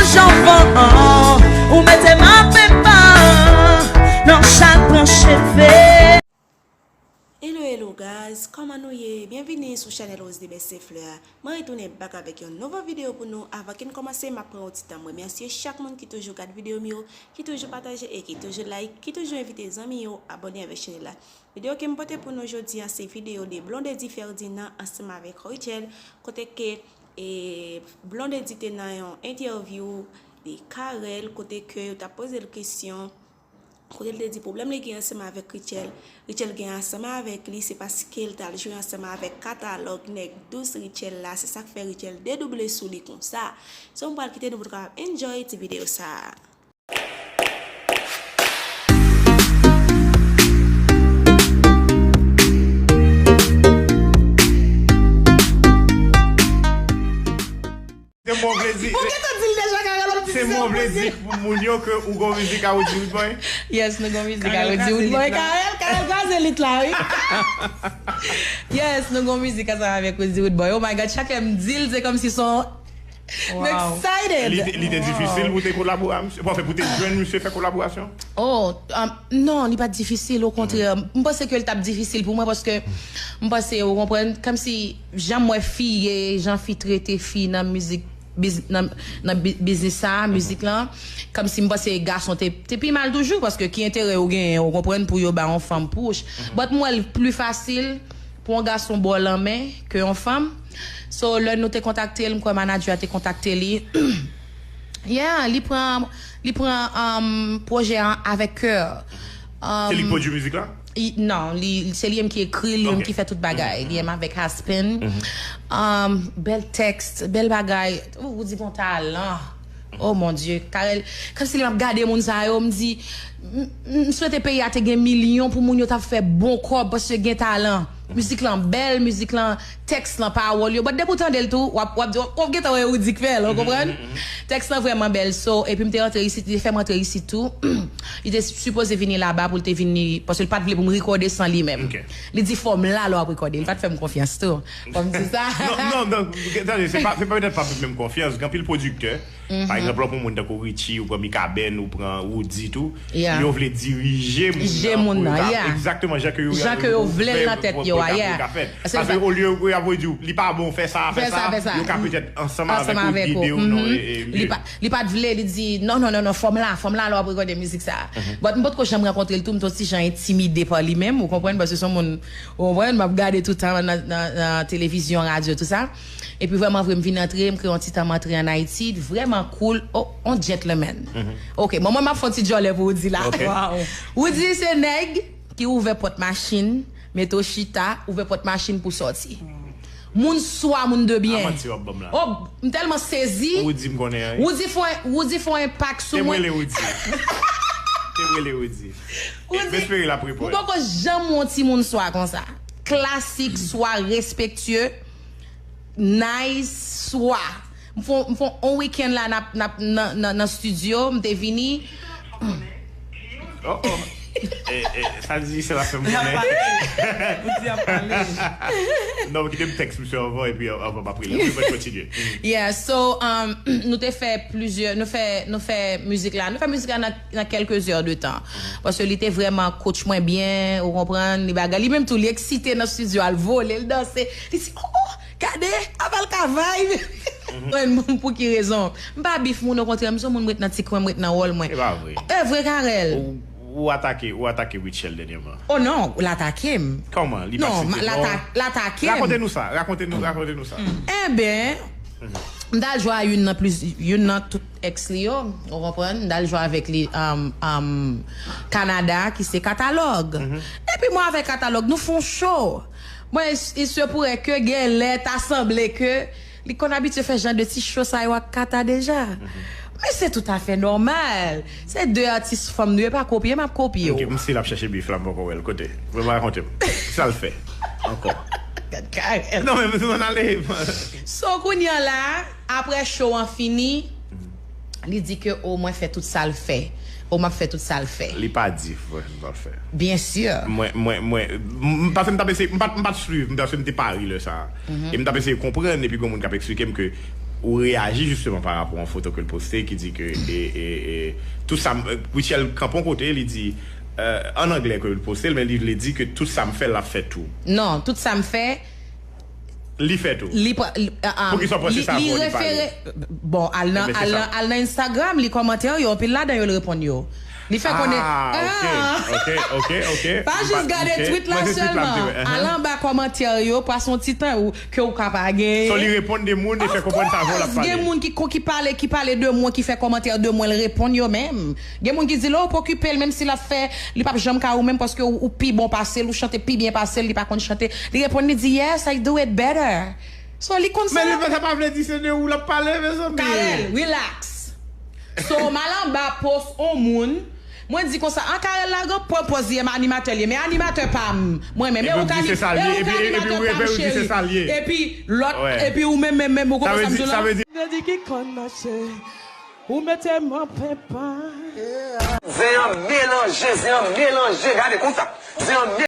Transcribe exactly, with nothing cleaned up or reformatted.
Jan van an, ou mete m an pepa nan chak branch cheve. Hello, hello guys, kòman nou ye? Byenvini sou chanèl Rose de Best Fleur. Mwen retounen back avèk yon nouvo videyo pou nou. Avan ke n kòmanse, m ap pran yon ti tan m remèsye chak moun ki toujou gad videyo m yo, ki toujou pataje e ki toujou like, ki toujou envite zanmi yo abòne avèk chanèl la. Videyo ke m pote pou nou jodi a se videyo de Blondedy Ferdinand ansanm avèk Rachel, kote ke e Blondedy te nan yon entèvyou de Carel, kote ke yo t ap poze l kesyon, kote l te di pwoblèm li gen ansanm avèk Rachel, Rachel gen ansanm avèk li, se paske l t al jwe ansanm avèk katalòg nèg dous Rachel la, se sa k fè Rachel dedouble sou li konsa. So, m pral kite nou pou nou kapab enjoy ti videyo sa a. Se mwen vle di. Ou gentan di l deja, Carel, w ap di se mwen vle di pou moun yo ke ou gon mizik a Roody Roodboy. Yes, nou gon mizik a Roody Roodboy. Karèl, Karèl kraze lit la, wi. Yes, nou gon mizik ansanm avèk Roody Roodboy. Oh my God, chak lè m di l, se kòmsi se yon I'm excited. Li te, li te difisil pou te kolabore a misye? Pou, anfen, pou te jwenn misye fè kolaborasyon? Oh, um, non, li pa t difisil, okontrè. M panse ke l t ap difisil pou mwen paske m panse, ou konprann, kòmsi jan m wè fi ye, jan fi trete fi nan mizik, biz-, nan, nan bi-, biznis sa, mizik lan, kòmsi m panse gason te, te pi mal toujou paske ki enterè yo genyen, ou konprann, pou yo ba yon fanm push. But m wè l pli fasil pou yon gason ba w lanmen ke yon fanm. So, lè nou te kontakte l, m kwè manadjè a te kontakte li. Yeah, li pran, li pran, um, pwojè an avèk kè. Se li ki pwodui mizik la? Non, li, se li menm ki ekri, li menm ki fè tout bagay. Li menm avèk Aspen. Um, bèl tèks, bèl bagay. Ou, ou di gon talan. Oh mon Dieu, Carel, kòmsi lè m ap gade moun sa yo, m di, m, m swete peyi a te gen milyon pou moun yo t ap fè bon kòb paske gen talan. Mizik lan bèl, mizik lan, tèks lan, pawòl yo. But depi w tande l tou, w ap, w ap di, w gentan wè Roody k fè l, ou konprann? Tèks lan vrèman bèl. So, epi m te rantre isit, li te fè m rantre isit tou. Li te sipoze vini laba pou l te vini, paske l pa t vle pou m rekòde san li menm. Li di fò m la lè w ap rekòde. Li pa t fè m konfyans tou. Fò m di sa. Non, non, non, tande, se pa, se pa petèt pa fè m konfyans. Gen anpil pwodiktè, pa egzanp, lè w pran moun tankou Richie, ou pran Mikaben, ou pran Roody tou, yo vle dirije moun nan pou yo ka, egzakteman jan ke yo, jan ke yo vle l nan tèt yo a, pou yo ka fèt. Paske olye yo ap di w, li pa bon, fè sa, fè sa, yo ka petèt ansanm avèk ou, gide w nan, e, e, li pa, li pa t vle, li di, non, non, non, non, fò m la, fò m la lè w ap rekòde mizik sa. But m potko janm rankontre l tou, m t yon ti jan entimide pa li menm, ou konprann, paske se yon moun, ou konprann, m ap gade toutan nan, nan, nan televizyon, radyo, tou sa. Epi vrèman vre, m vin antre, m kreye yon ti tan m antre ann Ayiti, vrèman cool, oh, on gentleman. Ok, bon, mwen m ap fè yon ti djòlè pou Roody la. Roody se nèg ki ouvè pòt machin, mete w chita, ouvè pòt machin pou sòti. Moun swa, moun de byen. A manti w ap ban m la. Oh, m tèlman sezi. Roody m konnen an. Roody fè, Roody fè yon enpak sou mwen. Te m rele Roody. Te m rele Roody. M espere l ap reponn. M poko janm wè yon timoun swa konsa. Klasik, swa, respektye, nice, swa. M fè, m fè yon weekend la n ap, n ap nan, nan, nan studio, m te vini. Oh, oh. E, e, sa di se la fè m konnen. Roody ap pale. Non, kite m tèks misye anvan, epi anvan m ap rele. Mwen kontinye. Yeah, so, um, nou te fè plizyè, nou fè, nou fè mizik la, nou fè mizik la nan, nan kèlke zè de tan. Paske li te vrèman coach mwen byen, ou konprann, li bagay. Li menm tou, li eksite nan studio, al vole, l danse. Li di, oh, oh, gade, Avalka vibe. Mwen, pou ki rezon? M pa bif moun, okontrè, m se yon moun, m ret nan ti kwen, m ret nan wòl mwen. E pa vre. E vre, Carel. Ou, ou atake, ou atake Rachel dènyèman. Oh non, l atake m. Kòman? Li pa site non. L atake m. Rakonte nou sa, rakonte nou, rakonte nou sa. Enben, m t al jwe a youn nan plis, youn nan tout ex li yo, ou konprann? M t al jwe avèk li, um, um, Kanada, ki se Katalòg. Epi mwen avèk Katalòg, nou fè yon show. Mwen, il se pourrait que gen lè ta sanble ke li konn abitye fè jan de ti show sa yo ak Kata deja. Men se toutafè nòmal. Se de atis fanm nou ye, pa kopye, m ap kopye w. Ok, m si l ap chèche bif la, m poko wè l. Kote? Mwen rakonte m. Sa l fè? Ankò. Gad Carel. Non, men, men, men, ale. So, kounye a la, apre show an fini, li di ke, o, mwen fè tout sa l fè. O, m ap fè tout sa l fè. Li pa di, fè tout sa l fè. Byen si. Mwen, mwen, mwen, m, m, paske m t ap eseye, m pa t, m pa t swiv, m, paske m te Pari lè sa a. E m t ap eseye konprann, epi gen moun k ap eksplike m ke Ou reyaji jisteman pa rapò a yon foto ke l poste ki di ke e, e, e, tout sa m, Rutshelle kanpe yon kote, li di, euh, an anglè ke l poste l, men li vle di ke tout sa m fè l ap fè tou. Non, tout sa m fè, Li fè tou. Li pa li, ah, ah, Poukisa w panse li, sa li avan li pale? Refere. Bon, al nan Ebyen, se al sa. Nan al nan Instagram, li kòmantè yo, anpil ladan yo l reponn yo. Li fè konnen. Ah, ok, ok, ok, ok. Pa jis gade tweet la sèlman. Al anba kòmantè yo, pase yon ti tan ou ke ou ka pa gen. So li reponn de moun e fè konprann sa avan l ap pale. Gen moun ki ki pale ki pale de mwen, ki fè kòmantè de mwen, l reponn yo menm. Gen moun ki di lè ou pa okipe l, menm si l ap fè, li p ap janm ka ou menm paske ou, ou pi bon pase l, ou chante pi byen pase l, li pa konn chante. Li reponn, li di, "Yes, I do it better." So li konn sa. Men li sa pa vle di se de ou l ap pale, mezanmi. Carel, relax. So m al anba post on moun. Mwen di konsa, an Carel la gen pwòp pòz li menm animatè li ye, men animatè pa m. Mwen menm, e ou ka animatè pa m, cheri. Epi lòt, epi ou menm, menm, menm, ou konprann sa m di w la? Vle di ki kòn mache. Ou mete m an penpan. Zen an melanje, zen an melanje, gade konsa. Zen an